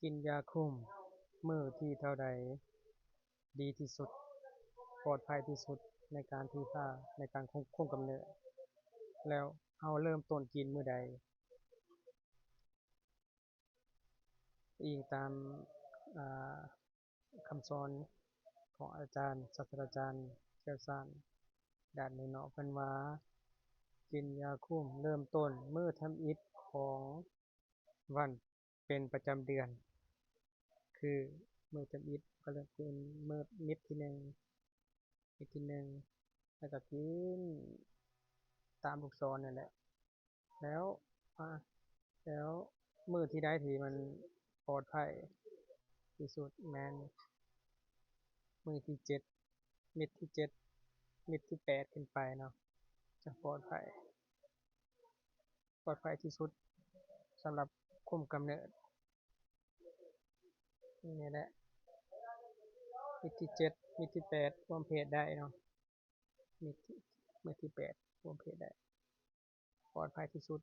ກິນຢາຄຸມມື້ທີເທົ່າໃດດີທີ່ສຸດ, ປອດໄພທີ່ສຸດໃນການຖືພາ, ໃນການຄຸມ, ຄຸມກຳເນີດ, ແລ້ວເຮົາເລີ່ມຕົ້ນກິນມື້ໃດ? ອີງຕາມ, ອາ, ຄຳສອນຂອງອາຈານ, ສາດສະດາຈານຊ່ຽວຊານດ້ານເນື້ອເນາະ ເພິ່ນວ່າ ກິນຢາຄຸມເລີ່ມຕົ້ນມື້ທຳອິດຂອງວັນເປັນປະຈຳເດືອນ, ຄືມື້ທຳອິດກໍເລີ່ມກິນມື້ເມັດທີໜຶ່ງ, ເມັດທີໜຶ່ງ ແລ້ວກໍກິນຕາມລູກສອນນັ້ນແຫຼະ. ແລ້ວ, ອາ, ແລ້ວມື້ທີໃດທີ່ມັນປອດໄພທີ່ສຸດ? ແມ່ນມື້ທີເຈັດ, ເມັດທີເຈັດ, ເມັດທີແປດຂຶ້ນໄປເນາະ ຈະປອດໄພ, ປອດໄພທີ່ສຸດສຳລັບຄຸມກຳເນີດ. ນີ້ແຫຼະ ເມັດທີເຈັດ, ເມັດທີແປດ ຮ່ວມເພດໄດ້ເນາະ, ເມັດທີ, ເມັດທີແປດ ຮ່ວມເພດໄດ້. ປອດໄພທີ່ສຸດ